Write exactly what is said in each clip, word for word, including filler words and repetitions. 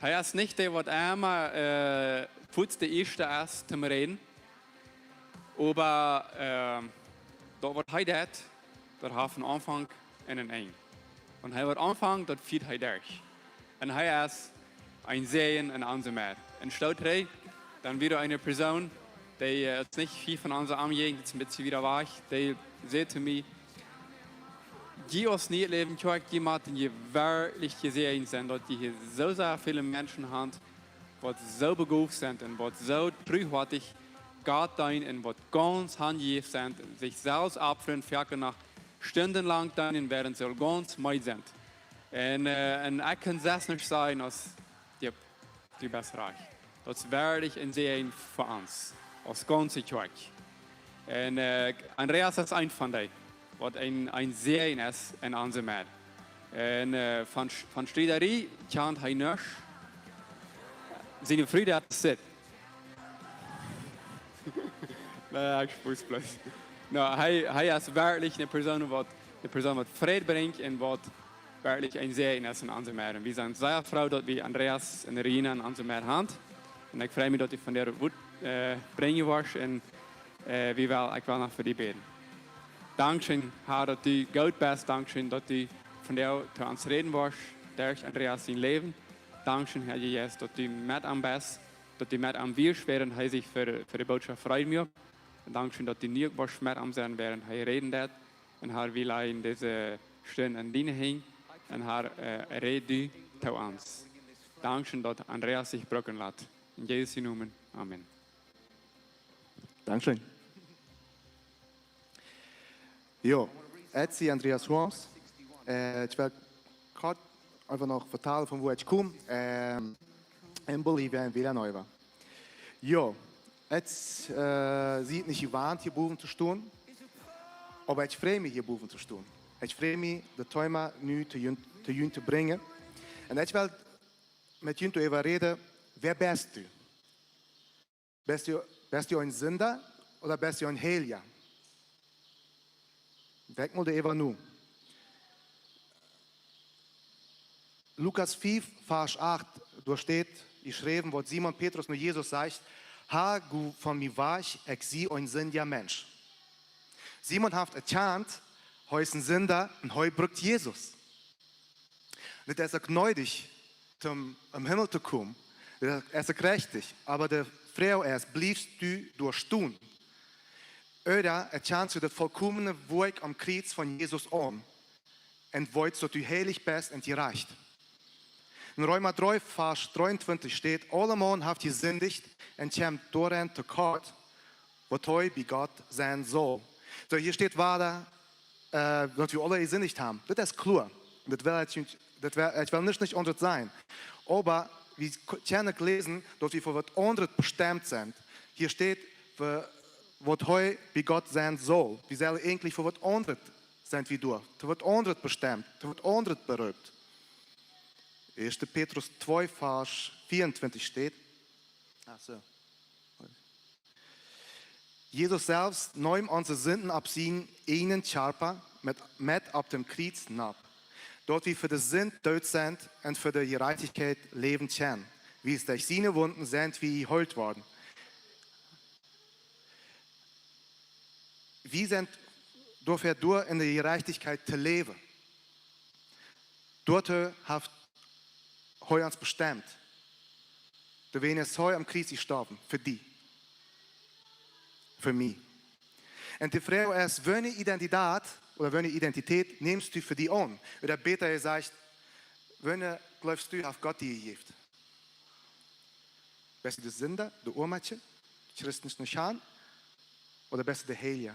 Hee es nich dee, waut emma äh, fuaz de ieeschta es toom räden. Oba äh, daut, waut hee deit, daut haft een Aunfank un een Enj. Wan hee waut aunfangt, daut fieet hee derch. Un hee es een Säajen en onse Medd. Un stoot hee dan wada eene Persoon, dee äh, es nich hia von onse Omjäajent, es een bät wieda wajch, dee säd to mie: "Jie aus Nieet Läwen Kjoakj, jie motten werkjlich jesäajent sennen, daut jie hia soo sea väle Menschen han, waut soo begoft sent un waut soo truhoatich Gott deenen un waut gaunz hanjejäft sent un sikj selfst opfren, foaken noch stundenlang deenen, wäarent see gaunz meed sent." Un äh, un ekj kunn selfst nich sajen aus: "Jep, du best rajcht." Daut es werkjlich een Säajen fa ons, aus gaunze Kjoakj. Un äh, Andreas es een von dee, waut een, een Säajen es en onse Medd. Un äh, von, von Striederie kjant hee nuscht. Siene Fru, dee sit. Nä, ekj spoot bloos. No, hee, hee es werkjlich eene Persoon, waut, eene Persoon, waut Fräd brinjt un waut werkjlich een Säajen es en onse Medd. Un wie sent sea froo, daut wie Andreas un Rina en onse Medd han. Un ekj frei mie, daut du von dee Wuat äh, brinjen woascht. Un äh, wie well, ekj well noch fa die bäden. Dankscheen, Herr, daut du goot best. Dankscheen, daut du vondoag to ons räden woascht derch Andreas sien Läwen. Dankscheen, Herr Jesus, daut du met am best, daut du met am wieescht, wäarent hee sikj fa, fa de Bootschoft reed muak. Un dankscheen, daut du nu uk woascht met am sennen, wäarent hee räden deit. Un Herr, wie lajen dise Stund en diene Henj. Un Herr, äh, räd du to ons. Dankscheen, daut Andreas sikj brucken lat. En Jesus sien Nomen. Amen. Dankscheen. Jo, ekj sie Andreas Worms. Äh, ekj well kort eefach noch vetalen, von wua ekj kom. Ähm, en Bolivia, en Villanueva. Jo, ekj äh, sie nich jewant, hia bowen to stonen. Oba ekj frei mie, hia bowen to stonen. Ekj frei mie, daut Thema nu to junt, to junt to brinjen. Un ekj well met junt äwa räden: Wäa best du? Best du, best du een Sinda ooda best du een Heilja? Denkj mol doaräwa no. Lukas fief, Varsch acht, doa steit jeschräwen, waut Simon Petrus no Jesus sajcht: "Herr, go von mie wajch, ekj sie een sindja Mensch." Simon haft erkjant, hee es een Sinda un hee brukt Jesus. Dit es uk needich, om em Himmel to komen. Dit es uk rechtich. Oba de Froag es: Blifst du doa stonen? Ooda erkjanst du daut volkomne Woakj aum Kjriez von Jesus aun un weetst, daut du heilich best un jerajcht? En Reema dree, Varsch dreeuntwintich steit: "Aulemaun haft jesindicht un kjemt doaraun to kort, waut hee bie Gott sennen saul." Soo, hia steit wada, äh, daut wie aule jesindicht haben. Daut es kloa. Daut well ekj, daut well, ekj well nich, nich aundasch sennen. Oba wie k-, kjennen läsen, daut wie fa waut aundret bestemt sent. Hia steit, fa waut hee bie Gott sennen saul. Wie sellen eejentlich fa waut aundret sent wie doa. Fa waut aundret bestemt, fa waut aundret beroopt. Ieeschte Petrus twee, Varsch vieruntwintich steit. Ach soo. Jesus selfst neem onse Sinden opp sienen eenen Kjarpa met, met opp däm Kjriez nopp, daut wie fa de Sind doot sent un fa de Jerajchtichkjeit läwen kjennen, wiels derch siene Wunden sent wie jeheelt worden. Wie sent doafäa doa, en de Jerajchtichkjeit to läwen. Doatoo haft hee ons bestemt. Doawäajen es hee aum Kjriez jestorwen, fa die. Fa mie. Un de Froag es: Woone Identität ooda woone Identität nemst du fa die aun? Ooda bäta jesajcht, woone jleefst du, haft Gott die jejäft? Best du de Sinda, de Oamakje, de Christen nich han? Ooda best du de Heilja?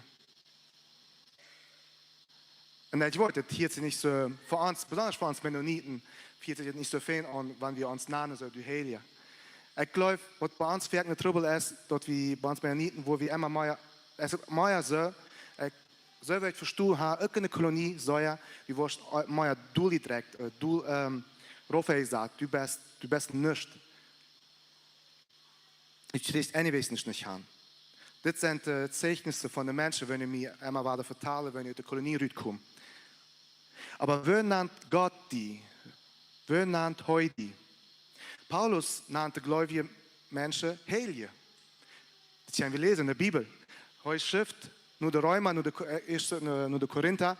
Un ekj weet, daut hieet sikj nich soo, fa ons, besonda fa ons Mennoniten, hieet sikj daut nich soo fein aun, wan wie ons nanen, soo, du Heilja. Ekj jleew, waut bie ons werkjlich de Trubbel es, daut wie bie ons Mennoniten, wua wie emma mea, es mea soo, ekj, soo wiet ekj vestonen hab, uk en de Kolonie, soo, jo, du woascht mea dol direkt, äh, dol, ähm, raufjesat, du best, du best nuscht. Du kjrichst anyways nich, nich han. Dit sent, äh, Zeichnisse von de Menschen, waut mie emma wada vetalen, wan ekj ut de Kolonie rutkomen. Oba woo nant Gott die? Woo nant hee die? Paulus nand de gleubje Menschen Heilje. Daut kjenn wie läsen enne Bibel. Hee schrift no de Reema, no de, Ko- äh, ieescht no, no de Korinta,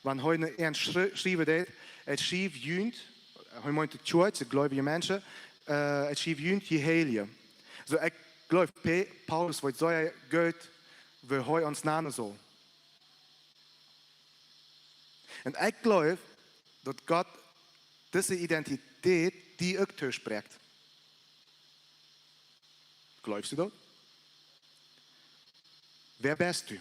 wan hee no an schrie- schriewen deed, et schrift junt, hee meent de Kjoakj, de gleubje Menschen, äh, et schrift junt jie Heilje. Soo, ekj gleew, Pe- Paulus weet sea goot, woo hee ons nanen saul. Un ekj gleew, daut Gott dise Identität die uk toospräakjt. Gleefst du daut? Wäa best du?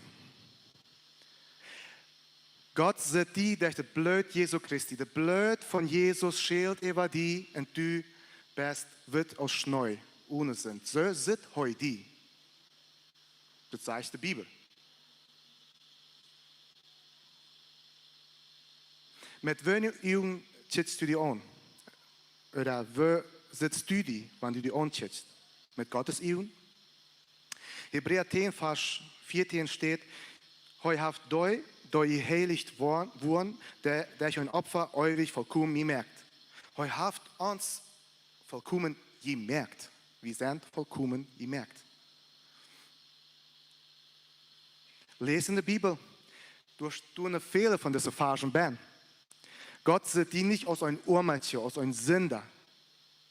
Gott sitt die derch daut Bloot Jesu Christi. Daut Bloot von Jesus schält äwa die un du best witt aus Schnee, one Sind. Soo sitt hee die. Daut sajcht de Bibel. Met woone Uagen kjikjst du die aun? Ooda woo sittst du die, wan du die aunkjikjst? Met Gottes Uagen? Hebräa tieen, Varsch vieetieen steit: Hee haft dee, dee jeheilicht woa- woaren, de- derch een Opfa eewich volkomen jemoakt. Hee haft ons volkomen jemoakt. Wie sent volkomen jemoakt. Läs enne Bibel, doa stonen väle von dise Varschen bennen. Gott sitt die nich aus een Oamakje, aus een Sinda.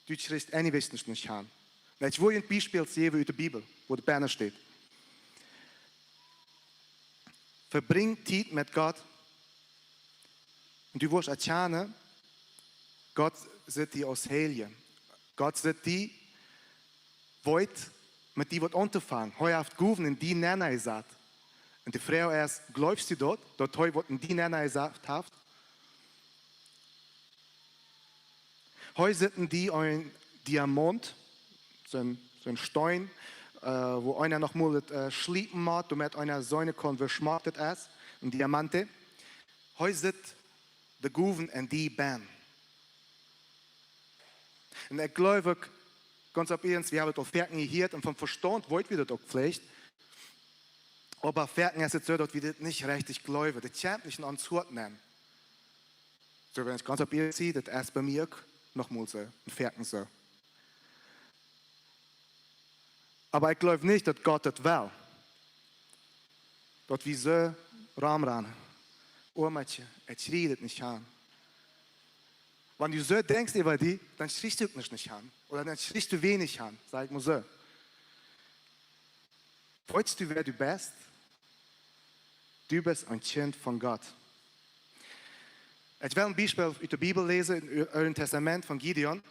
Du kjrichst eenje Wichtnis nich aun. Nu, ekj well een Biespel jäwen ut de Bibel, woo daut bennen steit. Vebrinj Tiet met Gott un du woascht erkjanen, Gott sitt die aus Heilje. Gott sitt die, weet met die waut auntofangen. Hee haft Gowen en die nenn jesat. Un de Froag es, gleefst du daut, daut hee waut en die nenn jesat haft? Hee sitt en die een Diamant, soon, soon Steen, äh, woo eena noch mol daut, äh, schliepen mott, doamet eena seenen kaun, woo schmock daut es, een Diamante. Hee sitt de Gowen en die bennen. Un ekj gleew uk, gaunz opp ieescht, wie haben daut aul foaken jehieet un von Vestaunt weet wie daut uk veleicht. Oba foaken es et soo, daut wie dit nich rajcht jleewen. Daut kjemt nich en ons Hoat nenn. Soo, wan ekj gaunz opp ieescht sie, daut es bie mie uk noch mol soo, een foaken soo. Oba ekj gleew nich, daut Gott daut well. Daut wie soo romrannen. Oamakje, ekj kjrie daut nich aun. Wan du soo denkjst äwa die, dan kjrichst du uk nuscht nich aun. Ooda dan kjrichst du weinich aun, saj ekj mol soo. Weetst du, wäa du best? Du best een Kjint von Gott. Ekj well een Biespel ut de Bibel läsen, em Oolen Tastament von Gideon,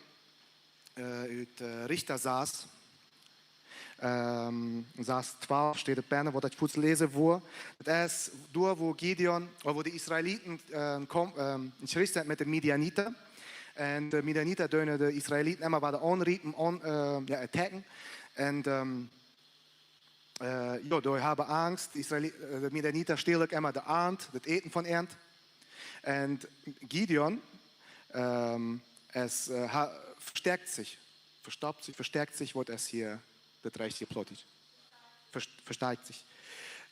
äh, ut, äh, Richter sas. Ähm, Sas twalf steit et bennen, waut ekj fuaz läsen well. Daut es doa, woo Gideon, ooda woo de Israeliten, äh, kom-, ähm, en Kjrich sent met de Midianita. Un de Midianita doonen de Israeliten emma wada aunriepen, aun, äh, jo, attackieren. Un, ähm, äh, jo, doa haben Angst, de Israeli-, äh, de Midianita stälen emma de Arnt, daut Äten von an. Un Gideon, ähm, es, äh, ha-, vestäakjt sikj, vestoppt sikj, vestäakjt sikj, woat es hia daut rajchte Plautdietsch. Vest-, vestäakjt sikj.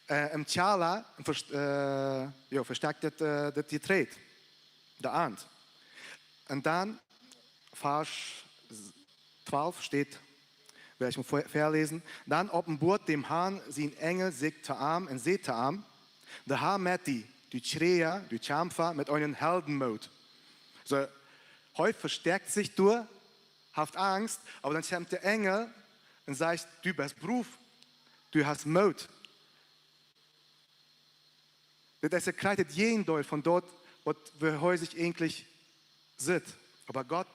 Äh, em Tjala, vest-, äh, jo, vestäakjt daut, äh, daut Jetreet, de Arnt. Un dan, Varsch twalf steit, well ekj mol vo-, väaläsen. Dan openboat däm Harn sien Enjel sikj to am un säd to am: De Har met die, du Kjräaja, du Kjamfa, met eenen Heldenmoot. Soo, hee vestäakjt sikj doa, haft Angst, oba dan kjemt de Enjel un sajcht: Du best brow, du hast Moot. Dit es krakjt daut Jäajendeel von daut, waut wie hia eejentlich seenen. Oba Gott,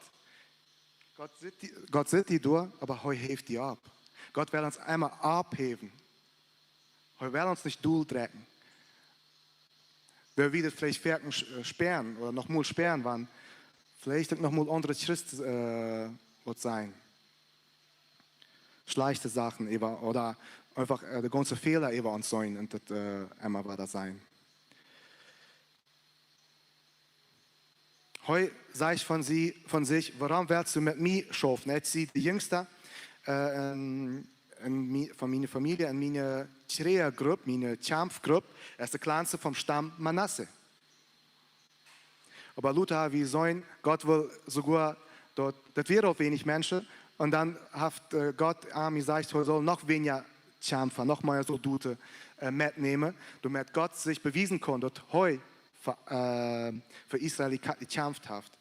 Gott sitt die, Gott sitt die doa, oba hee heft die opp. Gott well ons emma opphäwen. Hee well ons nich doldrekjen. Wie woaren daut veleicht foaken sch-, äh, spieren ooda noch mol spieren, wan veleicht uk noch mol aundre Christen, äh, waut sajen. Schlajchte Sachen äwa, ooda eefach, äh, de gaunze Fäla äwa ons seenen un daut, äh, emma wada sajen. Hee sajcht von sie, von sikj: Wuarom west du met mie schaufen? Ekj sie de Jinjsta, äh, en, en mie-, von miene Famielje, en miene Kjräajagrupp, miene Kjamfgrupp, es de kjlanste vom Stamm Manasse. Oba lota wie seenen, Gott well soogoa Daut, daut wieren aul weinich Menschen. Un dan haft, äh, Gott am jesajcht, hee saul noch weinja Kjamfa, noch mea Soldoten, äh, metnämen, doamet Gott sikj bewiesen kunn, daut hee fa, äh, fa Israel jekjamft haft.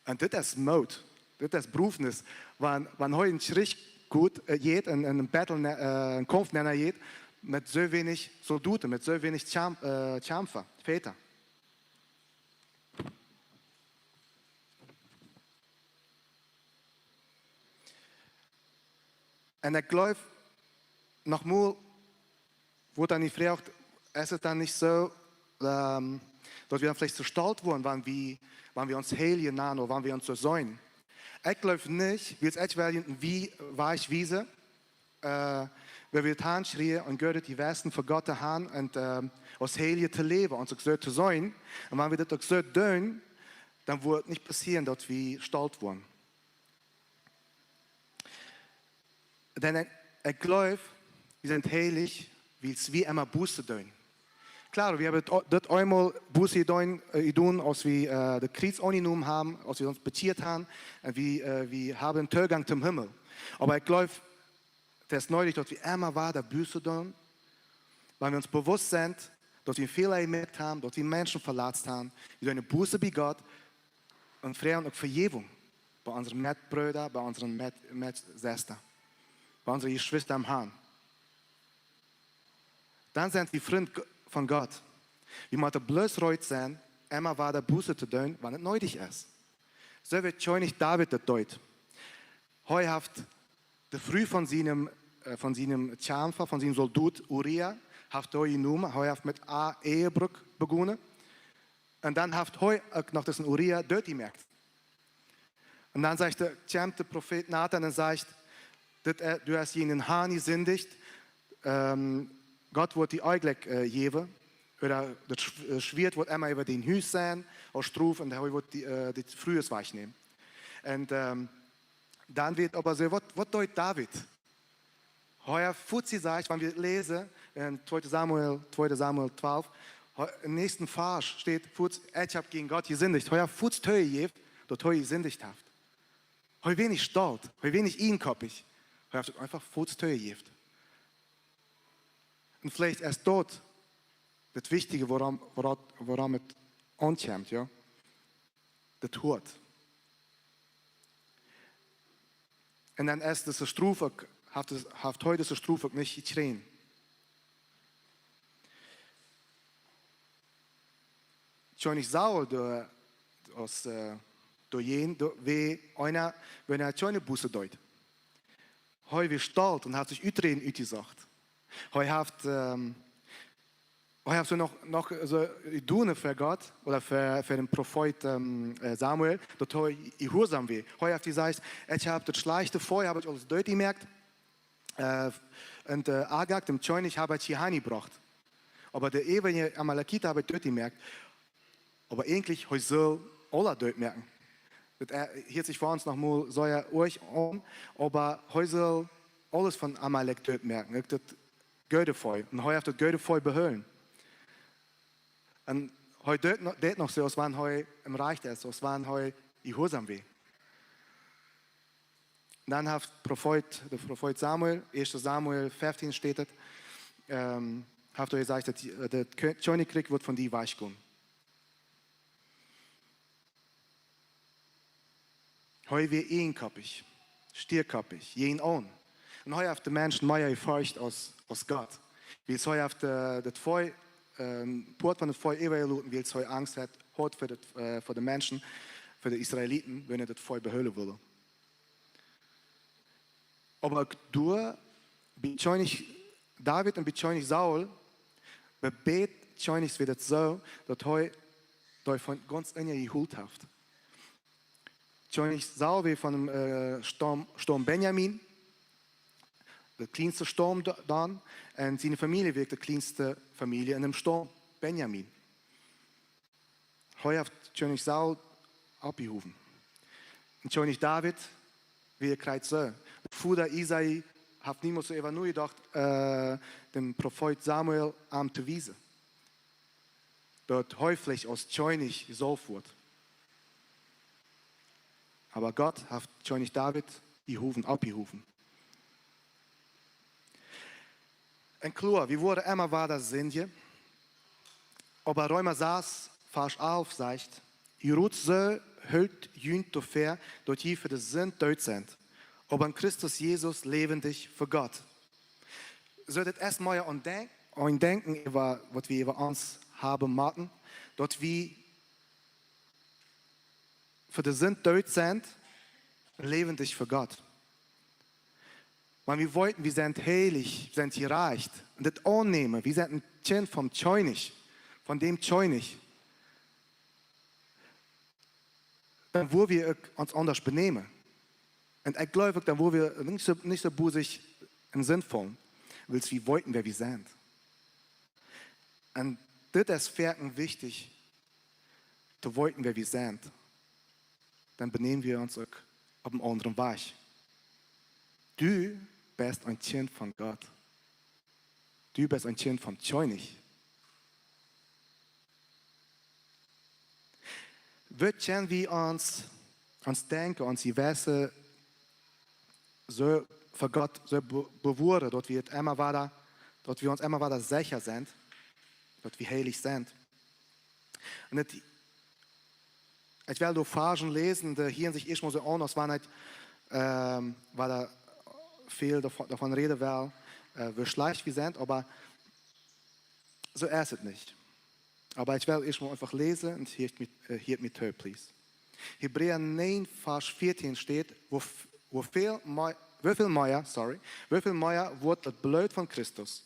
Un dit es Moot, dit es Brofnis, wan, wan hee en Kjrich jeit, äh, jeit, en, en Battle, ne-, äh, en Kaumf nenjejeit, met soo weinich Soldoten, met soo weinich Kjamf-, äh, Kjamfa, Fajta. Un ekj jleew, noch mol, woat dan jefroacht, es et dan nich soo, ähm, daut wie dan veleicht too stolt woaren, wan wie, wan wie ons heiljen nanen ooda wan wie ons soo seenen? Ekj jleew nich, wiels ekj well junt een Wajch wiesen, äh, woo wie daut han schriewen un Gott daut jie weeten fa Gott to han un, äh, aus Heilje to läwen un sikj soo to seenen. Un wan wie daut uk soo doonen, dan woat nich passieren, daut wie stolt woaren. Dan ekj, ekj jleew, wie sent heilich, wiels wie emma Buße doonen. Kloa, wie haben daut, daut eemol Buße jedonen, äh, jedonen, aus wie, äh, daut Kjriez aunjenomen haben, aus wie ons bekjieet haben, un wie, äh, wie haben Toogank toom Himmel. Oba ekj jleew, et es needich, daut wie emma wada Buße doonen, wan wie ons bewusst sent, daut wie Fäla jemoakt haben, daut wie Menschen veletzt haben. Wie doonen Buße bie Gott un froagen uk Vejäwunk bie onse Metbreeda, bie onse Met-, Metsesta, bie onse Jeschwista em Harn. Dan sent wie Frind G-, von Gott. Wie motten bloos reed sennen, emma wada Buße to doonen, wan et needich es. Soo aus Kjennich David daut deed. Hee haft de Fru von sienem, äh, von sienem Kjamfa, von sienem Soldot Uria, haft hee jenomen. Hee haft met äa Ehebruch begonen. Un dan haft hee uk noch disen Uria dootjemoakt. Un dan sajcht de, kjemt de Profeet Natan un sajcht: "Dit, äh, du hast jäajen dän Harn jesindicht, ähm, Gott woat die Onjlekj, äh, jäwen, ooda daut Schw-, äh, Schwieet woat emma äwa dien Hus sennen, aus Strof, un hee woat die, äh, de Frues wajchnämen." Un, ähm, dan woat oba soo, waut, waut deed David? Hee haft fuaz jesajcht, wan wie läsen en tweede Samuel, tweede Samuel twalf, hee, em näakjsten Varsch steit fuaz: "Ekj hab jäajen Gott jesindicht." Hee haft fuaz toojejäft, daut hee jesindicht haft. Hee wia nich stolt, hee wia nich ieejenkoppich. Hee haft et eefach fuaz toojejäft. Un veleicht es daut daut Wichtje, wuarom, wuarom, wuarom et aunkjemt, jo? Daut Hoat. Un dan es dise Strof uk, haft et, haft hee dise Strof uk nich jekjräajen. Kjennich Saul, dee, aus, äh, doajäajen, dee, wia eena, wan hee kjeene Buße deed. Hee wia stolt un haft sikj Uträd utjesocht. Hee haft, ähm, hee haft soo noch, noch soo jedonen fa Gott, ooda fa, fa dän Profeet, ähm, äh, Samuel, daut hee jehuarsom wia. Hee haft jesajcht: "Ekj hab daut schlajchte Volkj, hab ekj aules dootjemoakt, äh, un, äh, Agag, dän Kjennich, hab ekj hia hanjebrocht. Oba de äwaje Amalekita hab ekj dootjemoakt." Oba eejentlich, hee sull aule dootmoaken. Daut, äh, hieet sikj fa ons noch mol sea oajch aun, oba hee sull aules von Amalek dootmoaken, uk daut goode Volkj. Un hee haft daut goode Volkj behoolen. Un hee deed no-, deed noch soo, aus wan hee em Rajcht es, aus wan hee jehuarsom wia. Dan haft Profeet, de Profeet Samuel, ieeschte Samuel feftieen steit et, ähm, haft hee jesajcht, daut, äh, daut Kö-, Kjennichrikj woat von die wajchgonen. Hee wia ieejenkoppich, stiakoppich, jäajen aun. Un hee haft de Menschen mea jefroacht aus, aus Gott. Wiels hee haft, äh, daut Volkj, ähm, Poat von daut Volkj äwajeloten, wiels hee Angst haud, haud fa daut, äh, fa de Menschen, fa de Israeliten, wan hee daut Volkj behoolen wull. Oba uk doa, bie Kjennich David un bie Kjennich Saul, bie beid Kjennichs wia daut soo, daut hee, daut hee von gaunz unja jehoolt haft. Kjennich Saul wia von dän, äh, Staum, Staum Benjamin, de kjlienste Staum do-, dan, un siene Famielje wia de kjlienste Famielje en dän Staum Benjamin. Hee haft Kjennich Saul oppjehowen. Un Kjennich David wia krakjt soo. Voda Isai haft niemols soo äwa nojedocht, äh, dän Profeet Samuel am to wiesen, daut hee veleicht aus Kjennich jesaulft woat. Oba Gott haft Kjennich David jehowen, oppjehowen. Un kloa, wie woaren emma wada sindjen. Oba Reema sas, Varsch alf sajcht: "Jie rot soo, hoolt junt doafäa, daut jie fa de Sind doot sent, oba en Christus Jesus läwendich fa Gott." Soo, daut es mea een Denkj-, een Denkjen äwa waut wie äwa ons haben motten, daut wie fa de Sind doot sent, läwendich fa Gott. Wan wie weeten, wie sent heilich, wie sent jerajcht, un dit aunnämen, wie sent een Kjint vom Kjennich, von däm Kjennich, dan woa wie uk ons aundasch benämen. Un ekj jleew uk, dan woa wie nich soo, nich soo bosich un sindvoll, wiels wie weeten, wäa wie sent. Un dit es werkjlich wichtich, to weeten, wäa wie sent. Dan benämen wie ons uk opp eenen aundren Wajch. Du best een Kjint von Gott. Du best een Kjint vom Kjennich. Woo kjenn wie ons, ons Denkjen, ons Jewessen soo fa Gott soo be-, bewoaren, daut wie et emma wada, daut wie ons emma wada secha sent, daut wie heilich sent? Un et, ekj well doa Varschen läsen, dee hieren sikj ieescht mol soo aun, aus wan ekj, ähm, wada väl doavon, doavon räden well, äh, woo schlajcht wie sent, oba soo es et nich. Oba ekj well ieescht mol eefach läsen un hieet mie, äh, hieet mie too, please. Hebräa näajen, Varsch vieetieen steit: "Woo, woo väl mea, woo väl mea, sorry, woo väl mea woat daut Bloot von Christus,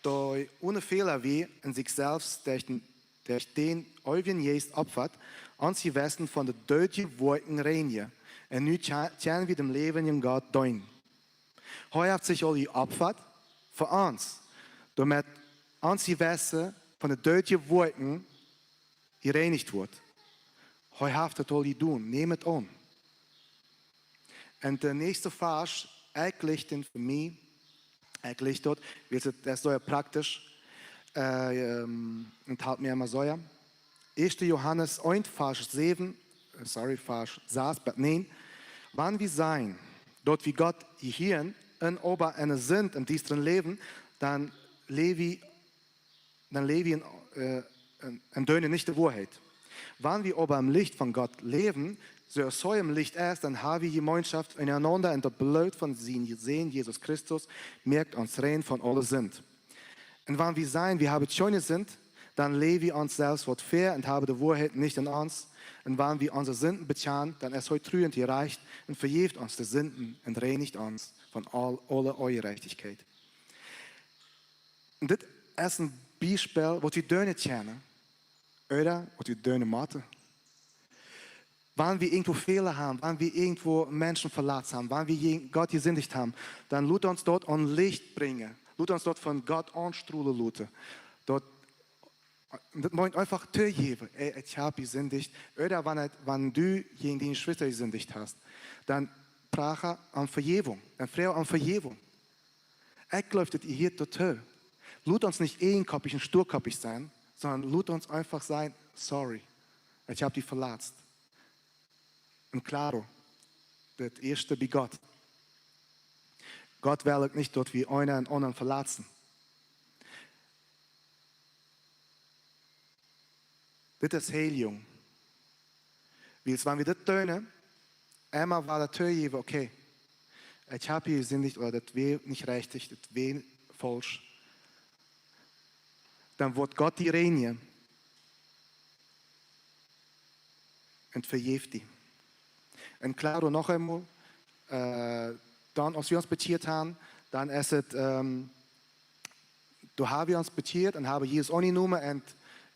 dee one Fäla wia un sikj selfst derch dän, derch dän eewjen Jeist opfat, ons Jewessen von de doodje Woakjen reinjen, un nu kja-, kjenn wie däm läwendjen Gott deenen." Hee haft sikj aul jeopfat fa ons, doamet ons Jewessen von de doodje Woakjen jereinicht woat. Hee haft et aul jedonen, nämt et aun. Un de näakjste Varsch, ekj licht dän fa mie, ekj licht daut, wiels et es soo praktisch, äh, ähm, un et halpt mie emma soo. Ieeschte Johanes eent, Varsch säwen, äh, sorry, Varsch sas bat näajen: "Wan wie sajen, daut wie Gott jehieren, un oba enne Sind em Diestren läwen, dan läw wie, dan läw wie un, äh, un, un doonen nich de Woarheit. Wan wie oba em Licht von Gott läwen, soo aus hee em Licht es, dan ha wie Jemeenschoft unjarenaunda, un daut Bloot von sienen Sän Jesus Christus moakt ons rein von aule Sind. Un wan wie sajen, wie haben kjeene Sind, dan läwen wie ons selfst waut väa un haben de Woarheit nich en ons. Un wan wie onse Sinden bekjanen, dan es hee tru un jerajcht un vejeft ons de Sinden un reinicht ons von aul, aule Onjerajchtichkjeit." Un dit es een Biespel, waut wie doonen kjennen, ooda waut wie doonen motten. Wan wie irjentwoo Fäla haben, wan wie irjentwoo Menschen veletzt haben, wan wie jäajen Gott jesindicht haben, dan lot ons daut aun Licht brinjen. Lot ons daut von Gott aunstrolen loten. Daut, daut meent eefach toojewen: "Ey, ekj hab jesindicht." Ooda wan et, wan du jäajen diene Jeschwista jesindicht hast, dan prach om Vejäwunk, dan froag om Vejäwunk. Ekj jleew, daut hieet doatoo. Lot ons nich eejenkoppich un stoakoppich sennen, sonda lot ons eefach sajen: "Sorry, ekj hab die veletzt." Un claro, daut ieeschte bie Gott. Gott well uk nich, daut wie eena dän aundren veletzen. Dit es Heilijunk. Wiels wan wie dit doonen, emma wada toojewen: "Okay, ekj hab hia jesindicht, ooda daut wia nich rajcht, daut wia faulsch." Dan woat Gott die reinjen un vejeft die. Un claro, noch eemol, äh, dan, aus wie ons bekjieet haben, dan es et, ähm, doa haben wie ons bekjieet un haben Jesus aunjenomen un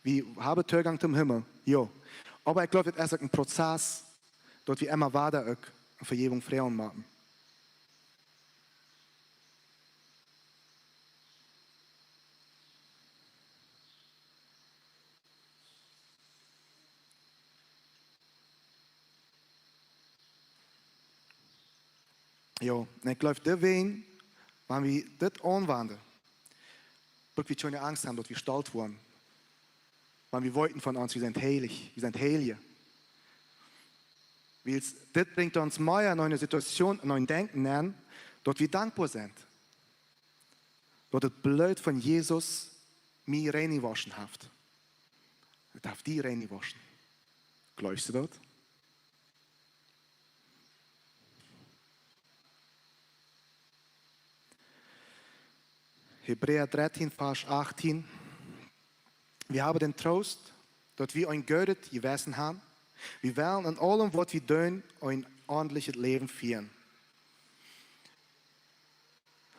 wie haben Toogank tom Himmel. Jo. Oba ekj jleew, et es uk een Prozess, daut wie emma wada uk om Vejäwunk froagen motten. Jo, un ekj jleew, doawäajen, wan wie dit aunwenjen, bruck wie kjeene Angst haben, daut wie stolt woaren. Wan wie weeten von ons, wie sent heilich, wie sent Heilje. Wiels dit brinjt ons mea en eene Situation, en een Denkjen nenn, daut wie dankboa sent, daut daut Bloot von Jesus mie rein jewoschen haft. Daut haft die rein jewoschen. Jleefst du daut? Hebräa dartieen, Varsch achtieen. Wie haben den Trost, daut wie een goodet Jewessen haben. Wie wellen en aulem, waut wie doonen, een ordentlichet Läwen fieren.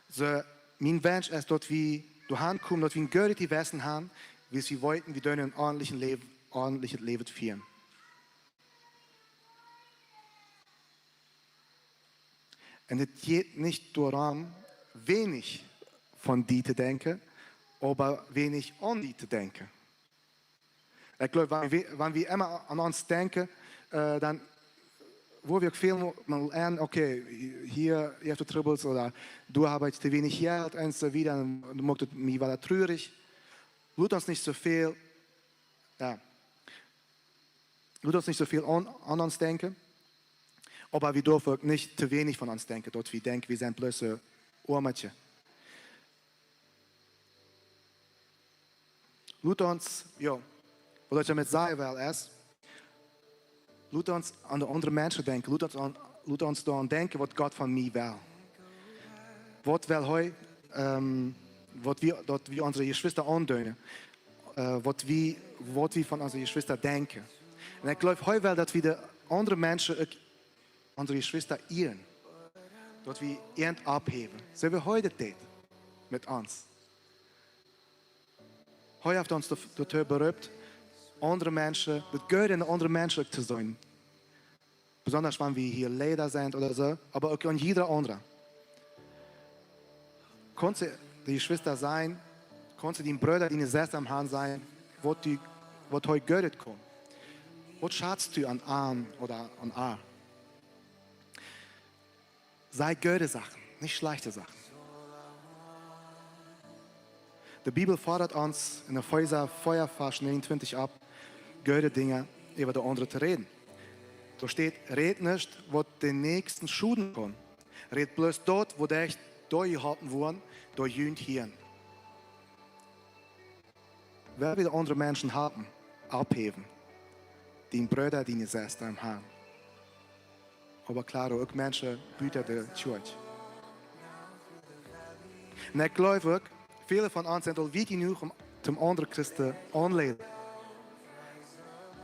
Soo, mien Wunsch es, daut wie doahan komen, daut wie een goodet Jewessen haben, wiels wie weeten, wie doonen een ordentlichet Läwen, ordentlichet Läwen fieren. Un et jeit nich doarom, weinich von die to denkjen, oba weinich aun die to denkjen. Ekj jleew, wan wie, wan wie emma aun ons denkjen, äh, dan woa wie uk väl mol, mol aun, okay, hia, hia haft et Trubbels, ooda doa hab ekj to weinich Jelt un soo wieda, un dan moakt et mie wada trurich. Lot ons nich soo väl, jo, lot ons nich soo väl aun, aun ons denkjen, oba wie derwen uk nich to weinich von ons denkjen, daut wie denkjen, wie sent bloos, äh, Oamatje. Lot ons, jo, waut ekj doamet sajen well es, lot ons aun de aundre Menschen denkjen, lot ons aun, lot ons doaraun denkjen, waut Gott von mie well. Waut well hee, ähm, waut wie, daut wie onse Jeschwista aundoonen, äh, waut wie, waut wie von onse Jeschwista denkjen. Un ekj jleew, hee well, daut wie de aundre Menschen uk onse Jeschwista ieren, daut wie an oppheewen, soo aus hee daut deed met ons. Hee haft ons doa-, doatoo beroopen, aundre Menschen, daut Goodet en aundre Menschen uk to seenen. Besonda wan wie hia Leida sent ooda soo, oba uk aun jieda aundra. Kaust du de Jeschwista seenen, kaust du dän Brooda, diene Sesta aum Harn seenen, waut du, waut hee Goodet kaun? Waut schatst du aun am ooda aun ar? Saj goode Sachen, nich schlajchte Sachen. De Bibel fodat ons en Efeesa vea, Varsch näajenuntwintich opp, goode Dinja äwa de aundre to räden. Doa steit: Rät nuscht, waut dän Näakjsten schoden kaun. Rät bloos daut, waut doaderch jeholpen woat, derch junt hia. Well wie de aundre Menschen halpen, oppheewen, dän Brooda, diene Sesta aum Harn. Oba kloa, uk Menschen buta de Kjoakj. Un ekj jleew uk, väle von ons sent aul wiet jenuach om, om aundre Christen auntoleiden.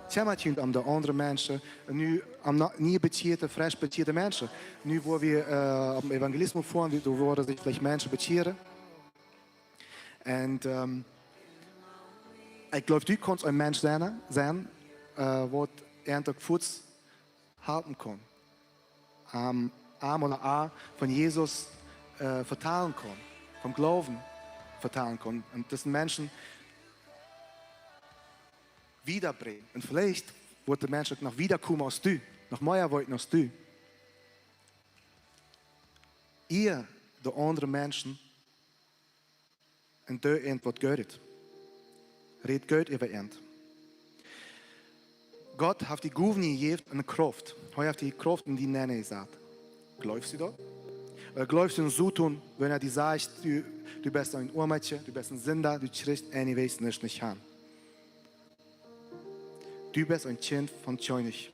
Kjemmat junt om de aundre Menschen, un nu om no-, nie bekjieede, fresch bekjieede Menschen. Nu, wua wie, äh, opp Evangelismus foaren, doa woaren sikj veleicht Menschen bekjieren. Un, ähm, ekj jleew, du kaust een Mensch sennen, sennen, äh, waut an uk fuaz halpen kaun. Am, am ooda ar von Jesus, äh, vetalen kaun, vom Gloowen vetalen kaun. Un dise Menschen wiedabrinjen. Un veleicht woat de Mensch uk noch wieda komen aus du, noch mea weeten aus du. Iea de aundre Menschen un doo an waut Goodet. Rät goot äwa an. Gott haft die Gowen jejäft un Krauft. Hee haft dee Krauft en die nenn jesat. Jleefst du daut? Ooda jleefst du aun Soton, wan hee die sajcht, du, du best een Oamatje, du best een Sinda, du kjrichst anyways nuscht nich han. Du best een Kjint vom Kjennich.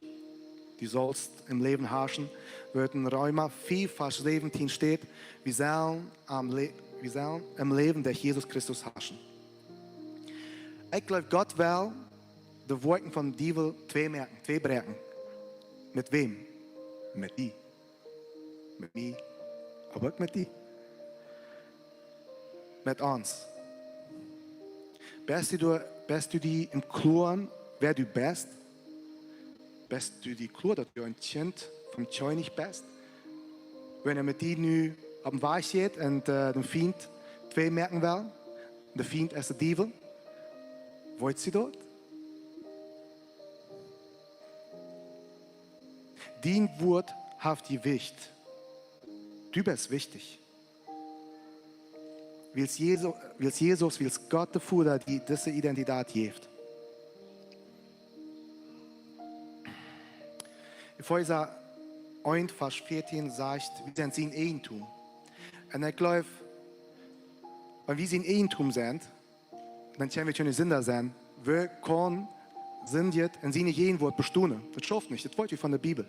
Du saust em Läwen harschen, woo et en Reema vea, Varsch säwentieen steit, wie sellen aum Lä-, wie sellen em Läwen derch Jesus Christus harschen. Ekj jleew, Gott well de Woakjen vom Diewel twei moaken, twei bräakjen. Met wäm? Met die. Met mie, oba uk met die. Met ons. Best du doa, best du die em Kloaren, wäa du best? Best du die kloa, daut du een Kjint vom Kjennich best? Wan hee met die nu opp dän Wajch jeit un, äh, dän Fient twei moaken well, de Fient es de Diewel, weetst du daut? Dien Wuat haft Jewicht. Du best wichtich. Wiels Jesu-, wiels Jesus, wiels Gott de Voda die dise Identität jeft. Efeesa eent, Varsch vieetieen sajcht, wie sent sien Eejendom. Un ekj jleew, wan wie sien Eejendom sent, dan kjenn wie kjeene Sinda sennen. Wäa kaun sindjen un siene Jäajenwoat bestonen? Daut schauft nich, daut weet wie von de Bibel.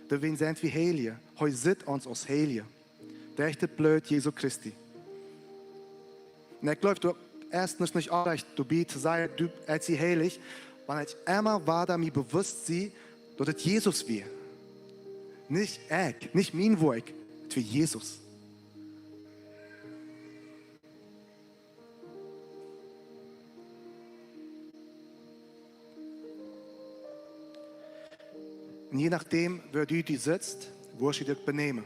Doawäajen sent wie Heilje. Hee sitt ons aus Heilje. Derch daut Bloot Jesu Christi. Un ekj jleew, du hast nich, nich Onrajcht doabie to sajen, du, ekj sie heilich, wan ekj emma wada mie bewusst sie, daut et Jesus wia. Nich ekj, nich mien Woakj, et wia Jesus. Un je nodäm, woo du die sitst, woascht du die benämen.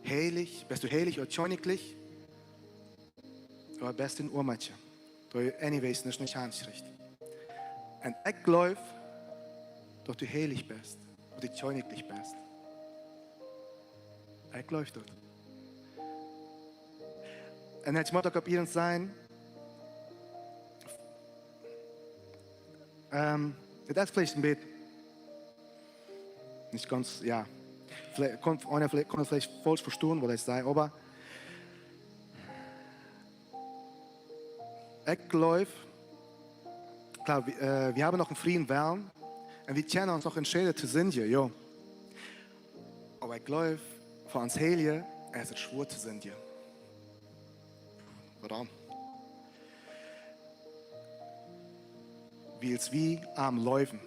Heilich, best du heilich ooda kjennichlich? Ooda best du een Oamatje? Daut, anyways, nich, nich aunschrift. Un ekj jleew, daut du heilich best, daut du kjennichlich best. Ekj jleew daut. Un ekj mott uk opp iernst sennen, ähm, et es veleicht een bät, nich gaunz, jo. Veleicht kaun, kaun et veleicht faulsch vestonen, waut ekj saj, oba ekj jleew, kloa, wie, äh, wie haben noch een frieen Wellen un wie kjennen ons noch entscheiden to sindjen, jo. Oba ekj jleew, fa ons Heilje es et schwoa to sindjen. Wuarom? Wiels wie am leewen.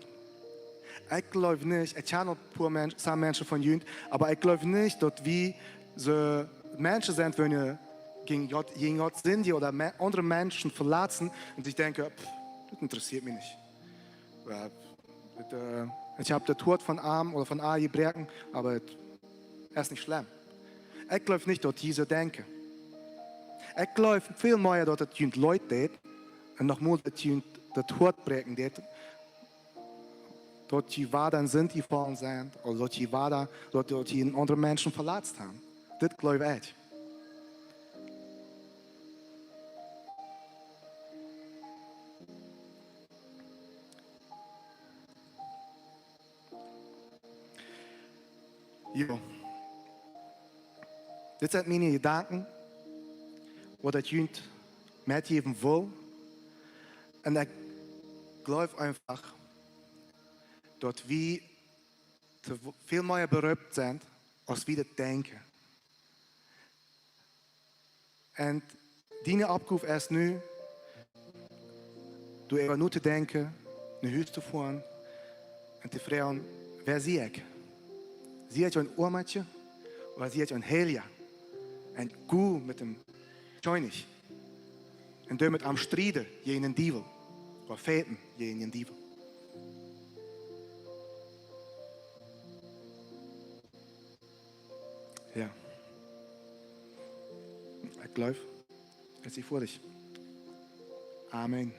Ekj jleew nich, ekj kjan een poa Mensch, some Menschen von junt, oba ekj jleew nich, daut wie soo Menschen sent, waut jäajen Gott, jäajen Gott sindjen ooda me-, aundre Menschen veletzen un sikj denkjen, pff, daut interessieet mie nich. Jo, daut, äh, ekj hab daut Hoat von am ooda von ar jebroaken, oba et es nich schlemm. Ekj jleew nich, daut dee soo denkjen. Ekj jleew väl mea, daut et junt leet deit, un noch mol daut junt daut Hoat broaken deit, daut jie wada en Sind jefollen sent, ooda daut jie wada, daut, daut jie een aundren Menschen veletzt haben. Dit jleew ekj. Jo. Dit sent miene Jedanken, waut ekj junt metjäwen well. Un ekj jleew eefach, daut wie to w-, väl mea beroopen sent, aus wie daut denkjen. Un diene Oppgow es nu, doaräwa notodenkjen, no Hus to foaren un to froagen, wäa sie ekj? Sie ekj een Oamatje ooda sie ekj een Heilja? Un go met däm Kjennich. Un doo met am strieden jäajen dän Diewel. Ooda fajchten jäajen dän Diewel. Jo. Ekj jleew, et es foadich. Amen.